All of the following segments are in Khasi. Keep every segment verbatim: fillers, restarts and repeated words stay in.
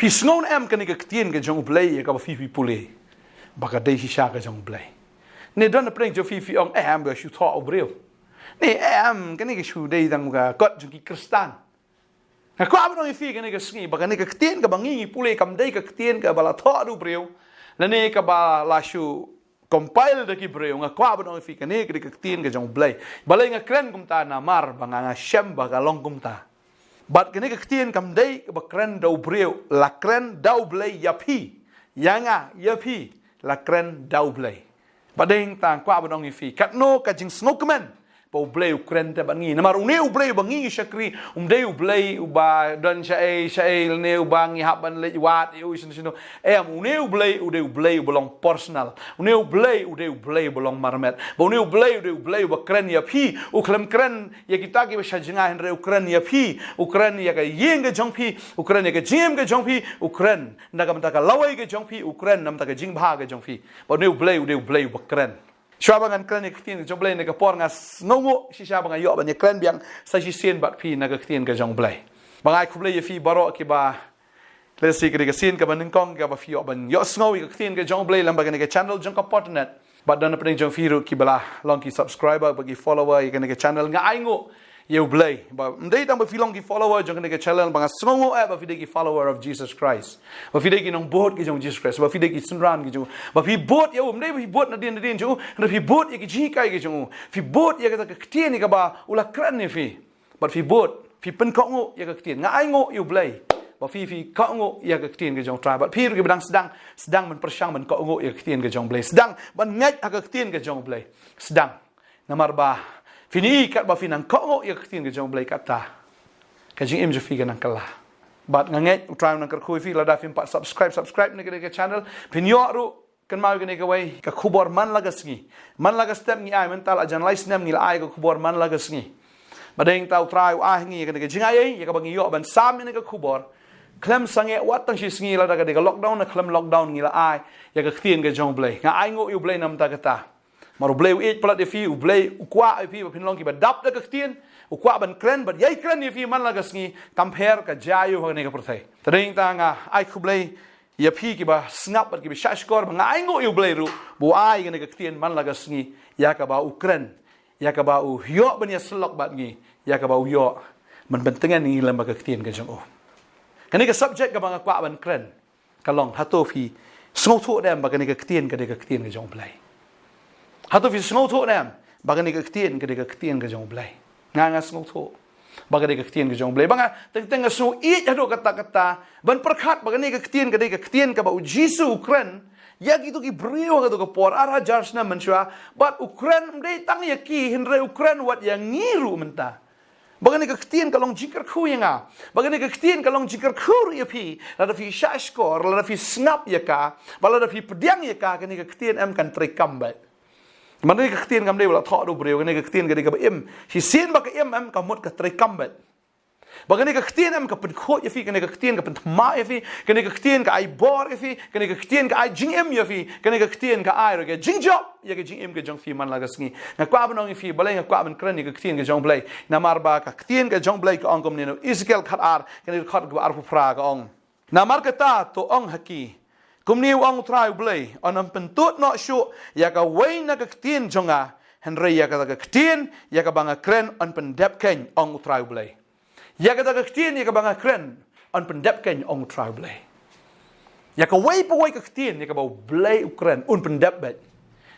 Phi sngew ne em kane ka ktien ka jong U Blei ïa kaba phi phi pule ba ka dei shisha ka jong U Blei? Ne don na pdeng jong phi phi ong, "Em, ba shu thoh u briew." Ne em, kane ka shu dei tang ka kot jong ki Khristan. Nga kwah ban ong ïa phi kane ka sngi ba kane ka ktien kaba ngi ngi pule kam dei ka ktien kaba la thoh da u briew, lane kaba la shu compile da ki briew. Nga kwah ban ong ïa phi kane ka dei ka ktien ka jong U Blei. Balei nga kren kumta? Namar ba nga nga shem ba ka long kumta. Bad kane ka ktien kam dei kaba kren da u briew, la kren da U Blei ïa phi, ïa nga, ïa phi, la kren da U Blei. Bad dei tang kwah ban ong ïa phi katno ka jingsngewkmen ba U Blei u kren te bad ngi. Namar une U Blei uba ngi ngi shakri um dei U Blei uba don shaei shaei, lane uba ngi hap ban leit wad ïa u shano shano. Em, une U Blei u dei U Blei uba long personal. Une U Blei u dei U Blei uba long marmet. Ba une U Blei u dei U Blei uba kren ïa phi. U khlem kren ïa kita kiba sha jngai, hynrei u kren ïa phi. U kren ïa ka ïing ka jong phi, u kren ïa ka jingim ka jong phi, u kren na ka bynta ka lawei ka jong phi, u kren na ka bynta ka jingbha ka jong phi. Ba une U Blei u dei U Blei uba kren. Shuwa ba ngan kren ïa ka ktien ka jong U Blei ne ka por nga sngewnguh shisha ba nga ïoh ban ïa kren biang sa shisien bad phi na ka ktien ka jong U Blei. Ba nga ai khublei ïa phi baroh kiba lehse ka dei ka sien kaba nyngkong kaba phi ïoh ban ïohsngew ïa ka ktien ka jong U Blei lyngba kane ka channel jong ka Podnet. Bad don na pdeng jong phi ruh kiba la long ki subscriber bad ki follower ïa kane ka channel, nga ainguh ïa U Blei. Ba ym dei tang ba phi long ki follower jong kane ka channel, ba nga sngewnguh eh ba phi dei ki follower of Jesus Christ. Ba phi dei ki nongbud ki jong Jesus Christ. Ba phi dei ki synran ki jong u. Ba phi bud ïa u, ym dei ba phi bud nadien nadien jong u, hynrei phi bud ïa ki jinghikai ki jong u. Phi bud ïa kata ka ktien ïa kaba u la kren ïa phi. Bad phi bud, phi pynkohnguh ïa ka ktien. Nga ainguh ïa U Blei ba phi phi kohnguh ïa ka ktien ka jong U Trai. Bad phi ruh kiba dang sdang, sdang ban pyrshang ban kohnguh ïa ka ktien ka jong U Blei. Sdang ban ngeit ha ka ktien ka jong U Blei. Sdang. Namar ba phin ïohi katba phi nang kohnguh ïa ka ktien ka jong U Blei, kata ka jingim jong phi ka nang kylla. Bad nga ngeit U Trai u nang kyrkhu ïa phi. Lada phim pat subscribe, subscribe na kane ka channel. Phin ïoh ruh kynmaw ïa kane kawei ka khubor man la ka sngi. Man la ka step ngi ai, mynta la jan lai snem ngi la ai ka khubor man la ka sngi. Bad dei tang U Trai u ai ha ngi ïa kane ka jingaiei ïa kaba ngi ïoh ban sam ïa kane ka khubor. Khlem sangeh wat tang shi sngi, lada ka dei ka lockdown ne khlem lockdown, ngi la ai ïa ka ktien ka jong U Blei. Nga ainguh ïa U Blei namar kata. Namar U Blei u ïeit palat ïa phi, U Blei u kwah ïa phi ba phin long kiba dap da ka ktien. U kwah ban kren bad ïai kren ïa phi man la ka sngi, kam pher ka jia ïa u ha kane ka pyrthei. Te dei tang nga ai khublei ïa phi kiba sngap bad kiba shahshkor, ba nga ainguh ïa U Blei ruh ba u ai kane ka ktien man la ka sngi ïa kaba u kren, ïa kaba u ïoh ban ïasyllok bad ngi, ïa kaba u ïoh ban pyntngen ïa ngi lyngba ka ktien ka jong u. Kane ka subject kaba nga kwah ban kren ka long, hato phi sngewthuh ne em ba kane ka ktien ka dei ka ktien ka jong U Blei? Hato phi sngewthuh ne em ba kane ka ktien ka dei ka ktien ka jong U Blei? Nga, nga sngewthuh ba ka dei ka ktien ka jong U Blei. Ba nga teng teng nga sngew ïeit haduh katta katta ban pyrkhat ba kane ka ktien ka dei ka ktien kaba U Jisu u kren ïa kito ki briew ha kato ka por ar hajar snem mynshuwa. Bad u kren ym dei tang ïa ki, hynrei u kren wat ïa ngi ruh mynta. Ba kane ka ktien ka long jingkyrkhu ïa nga. Ba kane ka ktien ka long jingkyrkhu ruh ïa phi. Lada phi shahshkor, lada phi sngap ïa ka, ba lada phi pdiang ïa ka, kane ka ktien em kan treikam bad. Namar kane ka ktien kam dei ba la thoh da u briew, kane ka ktien ka dei kaba im. Shisien ba ka im em ka mut ka treikam bad. Ba kane ka ktien em ka pynkhuid ïa phi, kane ka ktien ka pynthymmai ïa phi, kane ka ktien ka ai bor ïa phi, kane ka ktien ka ai jingim ïa phi, kane ka ktien ka ai ruh ka jingjop ïa ka jingim ka jong phi man la ka sngi. Nga kwah ban ong ïa phi, balei nga kwah ban kren ïa ka ktien ka jong U Blei? Namar ba ka ktien ka jong U Blei ka ong kumne, na u Ezekiel khatar, kane ka dkhot kaba arphew phra ka ong. Namar kata to ong ha ki, kumne u ong U Trai U Blei, yn ym pyntud noh shuh ïa kawei na ka ktien jong nga, hynrei ïa kata ka ktien ïa kaba nga kren yn pyndep keiñ, ong U Trai U Blei. Ïa kata ka ktien ïa kaba nga kren yn pyndep keiñ, ong U Trai U Blei. Ïa kawei pa wei ka ktien ïa kaba U Blei u kren un pyndep bad.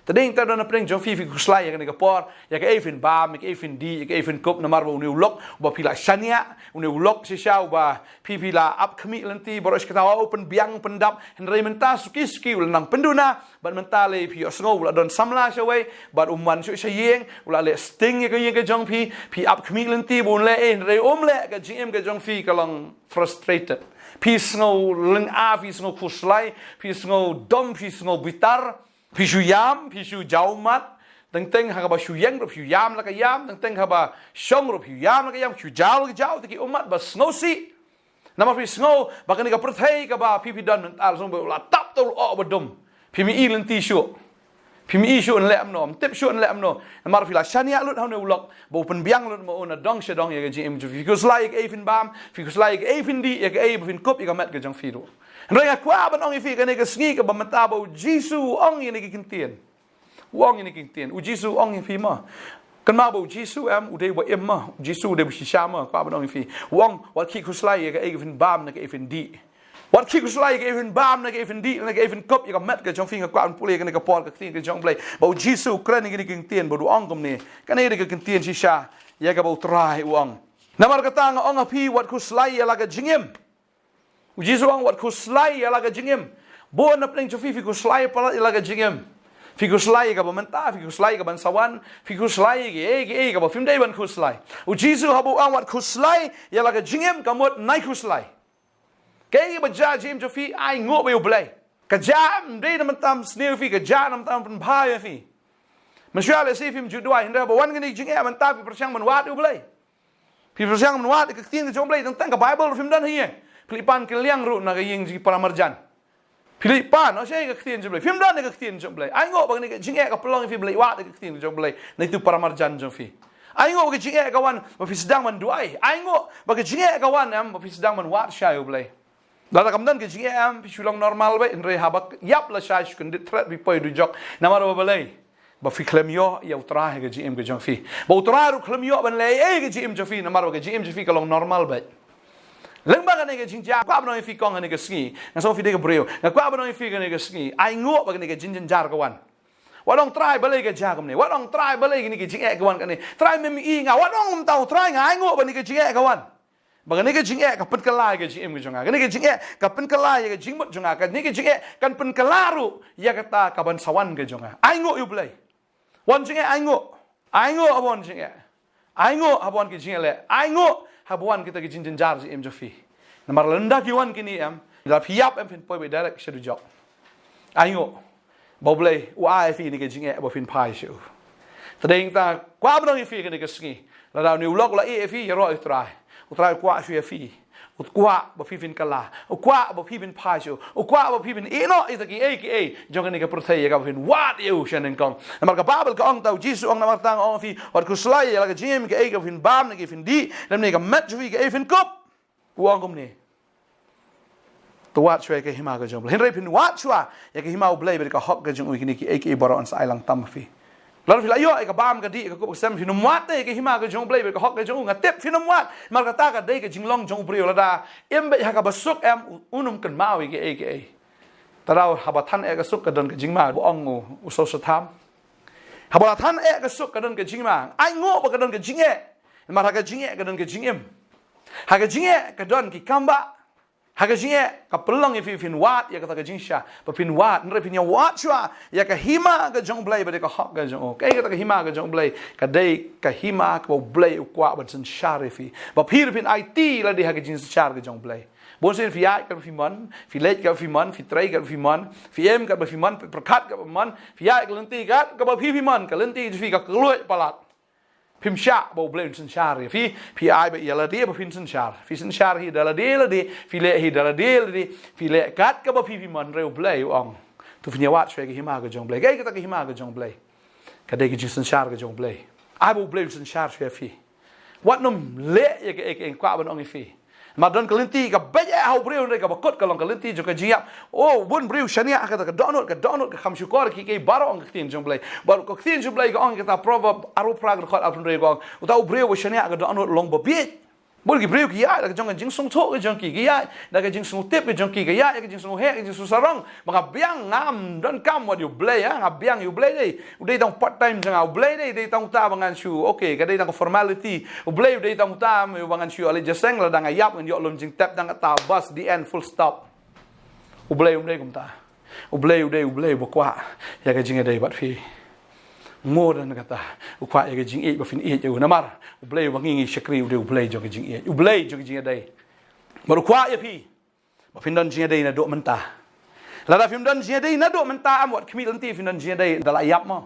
Te dei tang don na pdeng jong phi phi khuslai ïa kane ka por, ïa kaei phin bam, ïa kaei phin dih, ïa kaei phin kup, namar ba une u lok uba phi la shaniah, une u lok shisha uba phi phi la ap khmih lynti baroh shi katta, u pynbiang pyndap, hynrei mynta suki suki u la nang pynduna. Bad mynta lei phi ïohsngew u la don samla shawei, bad um wan shuh sha ïing, u la leh sting ïa ka ïing ka jong phi, phi ap khmih lynti ba un leh ei, hynrei um leh, ka jingim ka jong phi ka long frustrated. Phi sngew lynga, phi sngew khuslai, phi sngew dom, phi sngew bitar. Phi shu ïam, phi shu jaw ummat. Teng teng ha kaba shu ïeng ruh phi ïam la ka ïam, teng teng haba shong ruh phi ïam la ka ïam, shu jaw la ka jaw, te ki ummat ba sngewsih. Namar phi sngew ba kane ka pyrthei kaba phi phi don mynta la sngew ba u la tap te u la oh ba dum. Phim i lynti shuh. Phim i shuh yn leh kumno, ym tip shuh yn leh kumno. Namar phi la shaniah lut ha une u lok ba u pynbiang lut ma u na dong sha dong ïa ka jingim jong phi. Phi khuslai ïa kaei phin bam, phi khuslai ïa kaei phin dih, ïa kaei ba phin kup ïa ka met ka jong phi ruh. Hynrei nga kwah ban ong ïa phi kane ka sngi kaba mynta ba u Jisu u ong ïa kine ki ktien. U ong ïa kine ki ktien. U Jisu u ong ïa phi ma. Kynmaw ba u Jisu em, u dei uba im ma. U Jisu u dei uba shisha ma. Kwah ban ong ïa phi. U ong, wat khie khuslai ïa kaei ka phin bam ne kaei phin dih. Wat khie khuslai ïa kaei phin bam ne kaei phin dih ne kaei phin kup ïa ka met ka jong phi. Nga kwah ban pule ïa kane ka por ka ktien ka jong U Blei. Ba u Jisu u kren ïa kine ki ktien, ba u ong kumne. Kane ka dei ka ktien shisha ïa kaba u Trai u ong. Namar kata nga ong ha phi, wat khuslai ïa la ka jingim. U Jisu u ong, wat khuslai ïa la ka jingim. Bun na pdeng jong phi, phi khuslai palat ïa la ka jingim. Phi khuslai ïa kaba mynta, phi khuslai ïa ka ban sa wan, phi khuslai ïa kiei kiei kaba phim dei ban khuslai. U Jisu haba u ong wat khuslai ïa la ka jingim, ka mut nai khuslai. Kaei ba jia ha ka jingim jong phi, ainguh bad U Blei. Ka jia ym dei na bynta ban sniew ïa phi, ka jia na bynta ban pynbha ïa phi. Mynshuwa lehse phim ju duwai, hynrei haba wan kane ka jingeh mynta phi pyrshang ban wad ïa U Blei. Phi pyrshang ban wad ïa ka ktien ka jong U Blei, tang tang ka Baibl ruh phim don ha ïing. Phi leit pan ki liang ruh na ka ïing jong ki paramarjan. Phi leit pan, oh, shaei ka ktien jong U Blei. Phim don ïa ka ktien jong U Blei. Ainguh ba kane ka jingeh ka pynlong ïa phi ban leit wad ïa ka ktien jong U Blei na itu paramarjan jong phi. Ainguh ba ka jingeh ka wan ba phi sdang ban duwai. Ainguh ba ka jingeh ka wan em ba phi sdang ban wad shai ïa U Blei. Lada kam don ka jingeh em, phi shu long normal beit, hynrei haba ïap lashai shu kyndit thret phi poi dujok. Namar ba balei? Ba phi khlem ïoh ïa U Trai ha ka jingim ka jong phi. Ba U Trai ruh khlem ïoh ban leh ei ei ha ka jingim jong phi, namar ba ka jingim jong phi ka long normal beit. Lyngba kane ka jingjia, kwah ban ong ïa phi kong kane ka sngi. Nga sngew phi dei ka briew. Nga kwah ban ong ïa phi kane ka sngi. Ainguh ba kane ka jingjynjar ka wan. Wat ong Trai balei ka jia kumne. Wat ong Trai balei kane ka jingeh ka wan kane. Trai mem i nga. Wat ong kumta U Trai, nga ainguh ba kane ka jingeh ka wan. Ba kane ka jingeh ka pynkylla ïa ka jingim ka jong nga. Kane ka jingeh ka pynkylla ïa ka jingmut jong nga. Kane ka jingeh kan pynkylla ruh ïa kata ka ban sa wan ka jong nga. Ainguh ïa U Blei. Wan jingeh ainguh. Ainguh haba wan jingeh. Ainguh haba wan ki jingeh leh. Ainguh haba wan kita ki jingjynjar jingim jong phi. Namar lada ki wan kine em, lada phi ïap em phin poi beit direct sha dujok. Ainguh ba U Blei u ai ïa phi kane ka jingeh ba phin phai sha u. Te dei nangta kwah ban ong ïa phi kane ka sngi. Lada une u lok u la ïeh ïa phi, ïaroh ïa U Trai. U Trai u kwah shuh ïa phi. U kwah ba phi phin kylla. U kwah ba phi phin phai sha u. U kwah ba phi phin ïeh noh ïa kita kiei kiei jong kane ka pyrthei ïa kaba phin wad ïa u sha nyngkong. Namar ka Baibl ka ong, ta u Jisu u ong, namar kata nga ong ïa phi, wat khuslai ïa la ka jingim, kaei kaba phin bam ne kaei phin dih, lymne ka met jong phi kaei phin kup. U ong kumne. To wad shuwa ïa ka hima ka jong U Blei. Hynrei phin wad shuwa ïa ka hima U Blei bad ka hok ka jong u, kine kiei kiei baroh yn sa ai lang tam ha phi. Lada phi la ïoh ïa ka bam ka dih ka kup ka sem, phin ym wad te ïa ka hima ka jong U Blei bad ka hok ka jong u, nga tip phin ym wad. Namar kata ka dei ka jinglong jong u briew, lada im beit ha kaba suk em, u, un ym kynmaw ïa kiei kiei. Te lada haba than eh ka suk ka don ka jingma, ba ong u, u Soso Tham. Haba la than eh ka suk ka don ka jingma, ainguh ba ka don ka jingeh. Namar ha ka jingeh ka don ka jingim. Ha ka jingeh ka don ki kambah. Ha ka jingeh ka pynlong ïa phi phin wad ïa kata ka jingshisha ba phin wad, hynrei phin ïa wad shuwa ïa ka hima ka jong U Blei bad ïa ka hok ka jong u. Kaei kata ka hima ka jong U Blei? Ka dei ka hima kaba U Blei u kwah ban synshar ïa phi, ba phi ruh phin aiti lade ha ka jingsynshar ka jong U Blei. Bun sien phi ïaid katba phi mon, phi leit katba phi mon, phi trei katba phi mon, phi im katba phi mon, phi pyrkhat katba phi mon, phi ïaid ka lynti kat kaba phi phi mon, ka lynti jong phi ka kylluid palat. Phim shah ba U Blei un synshar ïa phi, phi ai beit ïa lade ba phin synshar. Phi synshar hi da lade lade, phi leh hi da lade lade, phi leh kat kaba phi phi mon, hynrei U Blei u ong, to phin ïa wad shuwa ïa ka hima ka jong U Blei. Kaei kata ka hima ka jong U Blei? Ka dei ka jingsynshar ka jong U Blei. Ai ba U Blei un synshar shuwa ïa phi. Wat nym leh ïa kaei kaei, kwah ban ong ïa phi. Namar don ka lynti ka beit eh ha u briew, hynrei kaba kut ka long ka lynti jong ka jingïap. Oh, bun briew shaniah ha kata ka dohnud, ka dohnud ka kham shukor, kiei kiei baroh ong ka ktien jong U Blei. Bad ka ktien jong U Blei ka ong, kata Proverb arphew phra ka dkhot arphew hynriew ka ong, uta u briew uba shaniah ka dohnud u long babieit. Bun ki briew ki ïaid da ka jong ka jingsngewthuh ka jong ki, ki ïaid da ka jingsngewtip ka jong ki, ki ïaid da ka jingsngewheh, ka jingsngewsarong. Ba nga biang, ngam donkam wat ïa U Blei, ha, nga biang ïa U Blei dei. U dei tang part time jong nga, U Blei dei, dei tang uta ba ngan shu, okay, ka dei tang ka formality. U Blei u dei tang uta ba ngan shu ïoh leit jingïaseng, lada nga ïap ngan ïoh lum jingtep tang kata, bas, the end, full stop. U Blei um dei kumta. U Blei u dei U Blei uba kwah ïa ka jingïadei bad phi. More than kata, u kwah ïa ka jingïeit ba phin ïeit ïa u. Namar U Blei uba ngi ngi shakri u dei U Blei jong ka jingïeit, U Blei jong ka jingïadei. Bad u kwah ïa phi ba phin don jingïadei naduh mynta. Lada phim don jingïadei naduh mynta, em, wat khmih lynti phin don jingïadei da la ïap mo.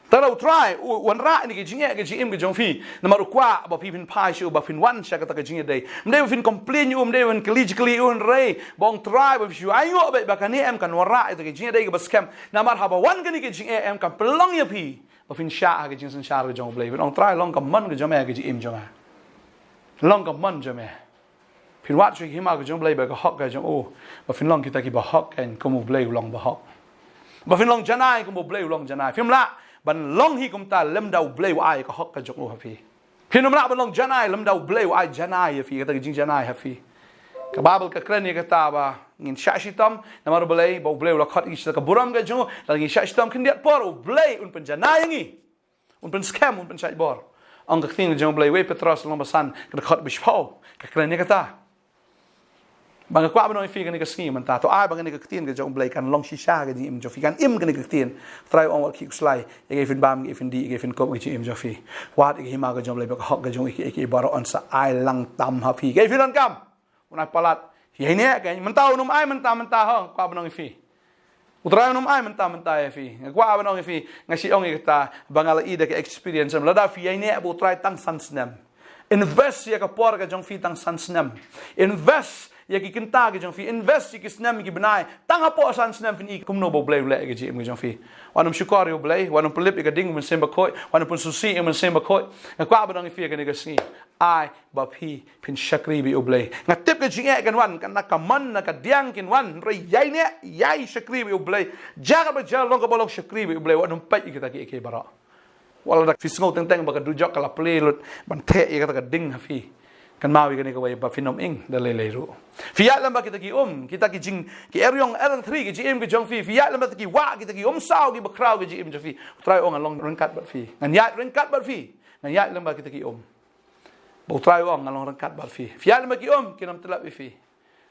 Te U Trai u wanrah ïa kane ka jingeh ka jingim ka jong phi. Namar u kwah ba phi phin phai sha u, ba phin wan sha kata ka jingïadei. Ym dei ba phin complain ïa u, ym dei ba phin kylli jingkylli ïa u, hynrei ba ong Trai ba phi shu ainguh beit ba kane em kan wanrah ïa kata ka jingïadei kaba skhem. Namar haba wan kane ka jingeh em kan pynlong ïa phi ba phin shah ha ka jingsynshar ka jong U Blei. Phin ong Trai long ka mon ka jong me ha ka jingim jong nga. Long ka mon jong me. Phin wad shuh ha ka hima ka jong U Blei bad ka hok ka jong u. Ba phin long kita kiba hok kein kum U Blei u long ba hok. Ba phin long janai kum U Blei u long janai. Phim lah ban long hi kumta lymda U Blei u ai ka hok ka jong u ha phi. Phim lah ban long janai lymda U Blei u ai janai ha phi, kata ka jingjanai ha phi. Ka Baibl ka kren ïa kata ba ngin shah shitom namar U Blei, ba U Blei u la khot ïa ngi sha ka burom ka jong u, lada ngin shah shitom khyndiat por U Blei un pynjanai ïa ngi. Un pynskhem, un pynshait bor. Ong ka ktien ka jong U Blei, Wei Petros lynnong ba san, ka dkhot ba shiphew, ka kren ïa kata. Ba nga kwah ban ong ïa phi kane ka sngi mynta, to ai ba kane ka ktien ka jong U Blei kan long shisha ha ka jingim jong phi, kan im kane ka ktien. Trai u ong wat khie khuslai ïa kaei phin bam, kaei phin dih, kaei phin kup ha ka jingim jong phi. Wat ïa ka hima ka jong U Blei bad ka hok ka jong u, ïa kaei kaei baroh yn sa ai lang tam ha phi. Kaei phi donkam. U nai palat. Ïa ine ka mynta un ym ai mynta mynta ho, kwah ban ong ïa phi. U Trai un ym ai mynta mynta ïa phi. Nga kwah ban ong ïa phi, nga shu ong ïa kata ba nga la i da ka experience. Lada phi ïa ine ba U Trai tang san snem. Invest ïa ka por ka jong phi tang san snem. Invest ïa ki kynta ka jong phi. Invest ïa ki snem ki bnai. Tang hapoh san snem phin i kumno ba U Blei u leh ïa ka jingim ka jong phi. Wat nym shukor ïa U Blei, wat nym pynlip ïa ka ding Mynsiem Bakhuid, wat nym pynsngewsih ïa Mynsiem Bakhuid. Nga kwah ban ong ïa phi kane ka sngi. Ai ba phi phin shakri bad U Blei. Nga tip ka jingeh kan wan, kan na ka mon na ka diang kin wan, hynrei ïa ine, ïa shakri bad U Blei. Jaka ba ja long kaba long shakri bad U Blei, wat nym peit ïa kita kiei kiei baroh. Wat la da phi sngew teng teng ba ka dujok ka la plie lut ban theh ïa kata ka ding ha phi. Kynmaw ïa kane kawei ba phin ym ing da lei lei ruh. Phi ïaid lem bad kita ki um, kita ki jing, ki eriong erthri ki jingim ki jong phi. Phi ïaid lem bad kita ki wah, kita ki um saw kiba khraw ki jingim jong phi. U Trai u ong ngan long ryngkat bad phi. Ngan ïaid ryngkat bad phi. Ngan ïaid lem bad kita ki um. Ba U Trai u ong ngan long ryngkat bad phi. Phi ïaid lem bad ki um, kin ym tyllep ïa phi.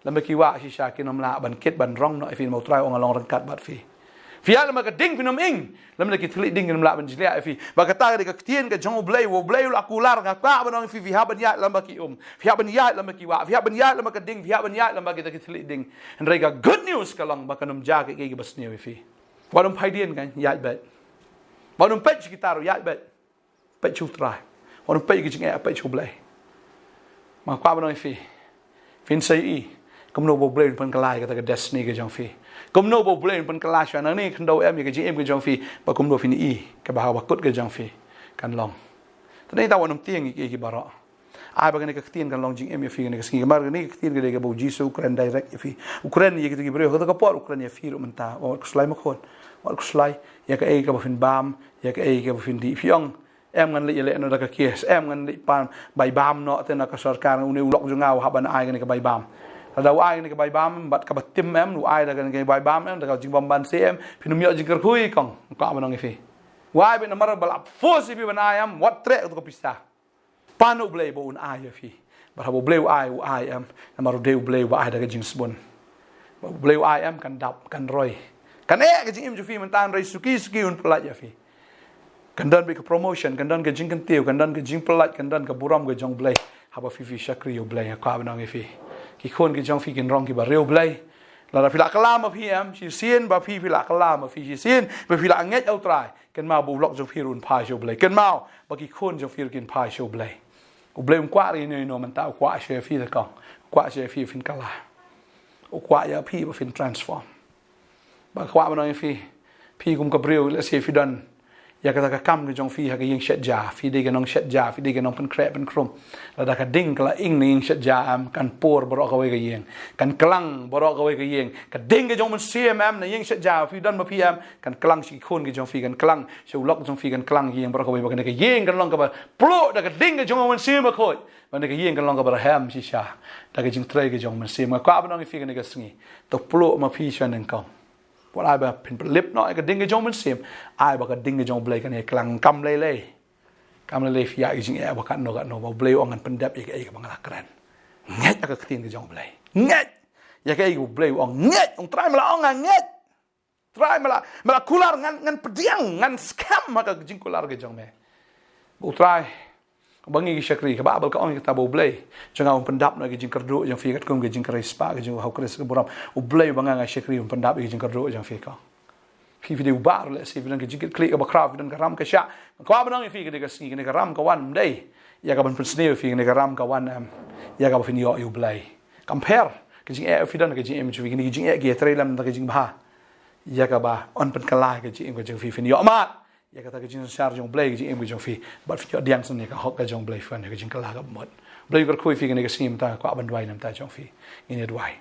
Lem bad ki wah shisha kin ym lah ban kit ban rong noh ïa phi, namar U Trai u ong ngan long ryngkat bad phi. Phi ïaid lem bad ka ding phin ym ing. Lem bad ki thylliej ding kin ym lah ban jliah ïa phi. Ba kata ka dei ka ktien ka jong U Blei, U Blei u la kular, nga kwah ban ong ïa phi, phi hap ban ïaid lem bad ki um. Phi hap ban ïaid lem bad ki wah, phi hap ban ïaid lem bad ka ding, phi hap ban ïaid lem bad kita ki thylliej ding. Hynrei ka good news ka long ba kan ym jia kiei kiei kiba sniew ïa phi. Wat nym phai dien kan ïaid beit. Wat nym peit sha kita ruh, ïaid beit. Peit sha U Trai. Wat nym peit ïa ka jingeh, peit sha U Blei. Nga kwah ban ong ïa phi. Phin sa ïohi kumno ba U Blei un pynkylla ïa kata ka destiny ka jong phi. Kumno ba U Blei un pynkylla shuwa nangne khyndew em ïa ka jingim ka jong phi. Bad kumno phin ïohi kaba ha ba kut ka jong phi kan long. Te nangta wat nym tieng ïa kiei kiei baroh. Ai ba kane ka ktien kan long jingim ïa phi kane ka sngi. Namar kane ka ktien ka dei kaba U Jisu u kren direct ïa phi. U kren ïa kita ki briew, kata ka por u kren ïa phi ruh mynta. Wat khuslai ma khun. Wat khuslai ïa kaei kaba phin bam, ïa kaei kaba phin dih. Phi ong em ngan leit ïaleh noh da ka case, em ngan leit pan bai bam noh te na ka sorkar, une u lok jong nga u hap ban ai kane ka bai bam. Lada u ai kane ka bai bam bad kaba tim em, u ai da kane ka bai bam em, da ka jingbam ban se em, phin ym ïoh jingkyrkhu kong, kwah ban ong ïa phi. U ai beit namar ba la force ïa phi ban ai em, wat treh kato ka pisa. Pan U Blei ba un ai ïa phi. Bad haba U Blei u ai, u ai em, namar u dei U Blei uba ai da ka jingsbun. Ba U Blei u ai em kan dap, kan roi. Kan eh ka jingim jong phi mynta hynrei suki suki un pyllait ïa phi. Kan don beit ka promotion, kan don ka jingkyntiew, kan don ka jingpyllait, kan don ka burom ka jong U Blei. Haba phi phi shakri ïa U Blei, nga kwah ban ong ïa phi. Ki khun ki jong phi kin long kiba riewblei. Lada phi la kylla ma phi em, shisien ba phi phi la kylla ma phi shisien, ba phi la ngeit ïa U Trai. Kynmaw ba u lok jong phi ruh un phai sha U Blei. Kynmaw ba ki khun jong phi ruh kin phai sha U Blei. U Blei um kwah ïa ino ino mynta, u kwah sha phi da kong. U kwah sha phi phin kylla. U kwah ïa phi ba phin transform. Ba kwah ban ong ïa phi, phi kum ka briew, lehse phi don ïa kata ka kam ka jong phi ha ka ïing shet ja, phi dei ka nongshet ja, phi dei ka nongpynkhreh pynkrum. Lada ka ding ka la ing na ïing shet ja em, kan pur baroh kawei ka ïing, kan klang baroh kawei ka ïing. Ka ding ka jong u Mynsiem em na ïing shet ja, phi don ma phi em, kan klang sha ki khun ki jong phi, kan klang sha u lok jong phi, kan klang ïing baroh kawei, ba kane ka ïing kan long kaba pluh da ka ding ka jong u Mynsiem Bakhuid. Ba kane ka ïing kan long kaba rhem shisha da ka jingtrei ka jong u Mynsiem. Nga kwah ban ong ïa phi kane ka sngi, to pluh ma phi sha nyngkong. Wat ai ba phin pynlip noh ïa ka ding ka jong u Mynsiem, ai ba ka ding ka jong U Blei kan ïa klang. Kam lei lei. Kam lei lei phi ïa ka jingeh ba katno katno, ba U Blei u ong ngan pyndep ïa kaei kaba nga la kren. Ngeit ïa ka ktien ka jong U Blei. Ngeit ïa kaei kaba U Blei u ong. Ngeit, ong Trai me la ong nga ngeit. Trai me la, me la kular, ngan, ngan pdiang, ngan skhem ha ka jingkular ka jong me. Ba U Trai, ba ngi ki shakri, ka Baibl ka ong ïa kata ba U Blei jong nga un pyndap noh ïa ka jingkyrduh jong phi katkum ka jingkyrspah ka jong u ha U Khrist ka burom. U Blei uba nga nga shakri un pyndap ïa ka jingkyrduh jong phi kong. Ki phi dei u bah ruh lehse phi don ka jingkitkhlieh kaba khraw, phi don ka ram ka shah. Nga kwah ban ong ïa phi kane ka sngi kane ka ram ka wan ym dei ïa ka ban pynsniew ïa phi, kane ka ram ka wan em ïa kaba phin ïoh ïa U Blei. Kam pher ka jingeh phi don, ka jingim jong phi, kane ka jingeh ki ïatrei lem da ka jingbha ïa kaba yn pynkylla ka jingim ka jong phi, phin ïoh mad ïa kata ka jingsynshar jong U Blei, ka jingim ka jong phi, bad phin ïoh diang shen ïa ka hok ka jong U Blei, phin ïoh ka jingkylla kaba mut. U Blei u kyrkhu ïa phi kane ka sngi, mynta nga kwah ban duwai na ka bynta jong phi. Ngin ïa duwai.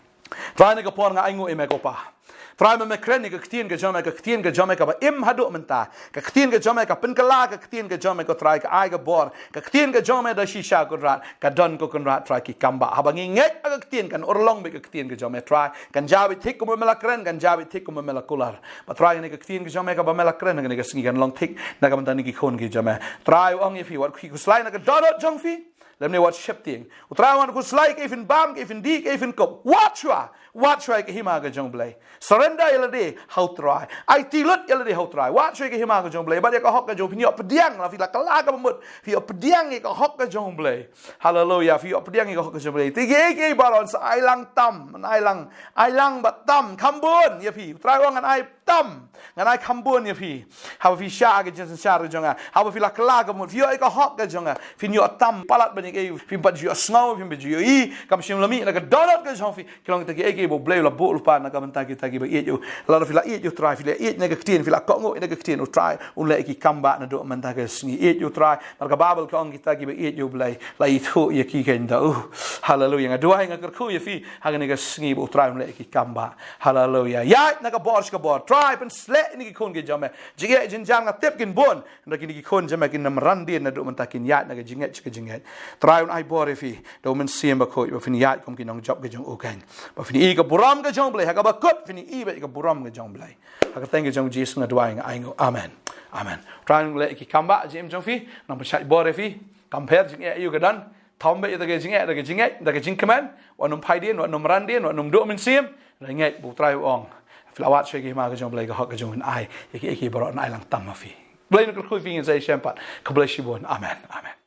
Trai na ka por nga ainguh ïa me ko Pa. Trai, ma me kren ïa ka ktien ka jong me, ka ktien ka jong me kaba im haduh mynta. Ka ktien ka jong me ka pynkylla, ka ktien ka jong me ko Trai ka ai ka bor. Ka ktien ka jong me da shisha Kynrad, ka don ko Kynrad Trai ki kam bah. Haba ngi ngeit ha ka ktien kan urlong beit ka ktien ka jong me Trai. Kan jia beit thik kumba me la kren, kan jia beit thik kumba me la kular. Bad Trai kane ka ktien ka jong me kaba me la kren ha kane ka sngi kan long thik na ka bynta kine ki khun ki jong me. Trai u ong ïa phi wat khuslai na ka dohnud jong phi lymne wat sheptieng. U Trai u ong khuslai, kaei phin bam, kaei phin dih, kaei phin kup, wad shuwa, wad shuwa ïa ka hima ka jong U Blei. Surrender ïa lade ha U Trai. Aiti lut ïa lade ha U Trai. Wad shuwa ïa ka hima ka jong U Blei bad ïa ka hok ka jong U Blei phin ïoh pdiang, la phi la kylla kaba mut phin ïoh pdiang ïa ka hok ka jong U Blei. Haleluya. Phi ïoh pdiang ïa ka hok ka jong U Blei. Te kiei kiei baroh sa ai lang tam, ai lang, ai lang bad tam, kham bun ïa phi. U Trai u ong ngan ai tam, ngan ai kham bun ïa phi. Haba phi shah ka jingsynshar ka jong nga, haba phi la kylla kaba mut, phi ïoh ïa ka hok ka jong nga, phin ïoh tam palat ban ïa kaei, phim pat ju ïoh sngew, phim pat ju ïohi. Kam shym la mih na ka dohnud ka jong phi. Ki long kita kiei kiei ba U Blei u la buh lypa na ka bynta kita kiba ïeit ïa u. Lada phi la ïeit ïa U Trai, phi la ïeit na ka ktien, phi la kohnguh na ka ktien, U Trai un leh ïa ki kam bah naduh mynta ka sngi. Ïeit ïa U Trai, namar ka Baibl ka ong kita kiba ïeit ïa U Blei la ithuh ïa ki kein da u. Haleluya. Nga duwai, nga kyrkhu ïa phi ha kane ka sngi ba U Trai un leh ïa ki kam bah. Haleluya. Ïaid na ka bor sha ka bor. Trai, pynsleh ïa kine ki khun ki jong me. Jingeh jingjan nga tip kin bun. Hynrei kine ki khun jong me kin ym ran dien naduh mynta, kin ïaid na ka jingngeit sha ka jingngeit. Trai, un ai bor ïa phi da U Mynsiem Bakhuid ba phin ïaid kum ki nongjop ka jong u kein. Ba phin ïohi ka burom ka jong U Blei, ha kaba kut phin ïohi beit ka burom ka jong U Blei. Ha ka kyrteng ka jong U Jisu nga duwai, nga ainguh. Amen. Amen. Trai un leh ïa ki kam bah ha ka jingim jong phi, nang pynshait bor ïa phi. Kam pher jingeh aïu ka don, thom beit ïa ka jingeh da ka jingngeit, da ka jingkmen. Wat nym phai dien, wat nym ran dien, wat nym duh mynsiem. Ngeit ba U Trai u ong, phi la wad shuwa ïa ka hima ka jong U Blei, ka hok ka jong u un ai ïa kiei kiei baroh, un ai lang tam ha phi. U Blei un kyrkhu ïa phi, ngin sa ïashem pat. Khublei shibun. Amen. Amen.